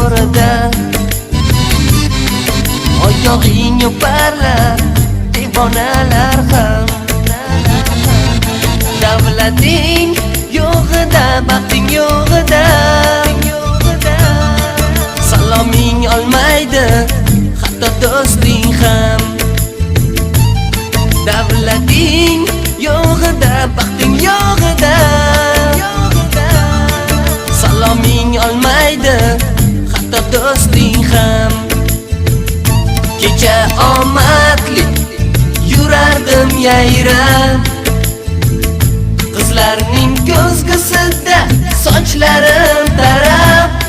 so'rida. Oyog'ing o'parlar devonalar ham. Davlating yo'g'ida, baxting yo'g'ida, saloming olmaydi hatto do'sting ham. Davlating yo'g'ida, baxting yo'g'ida, saloming olmaydi hatto do'sting ham. Kecha omadli yurardim yayrab, qizlarning ko'zgusida sochlarim tarab.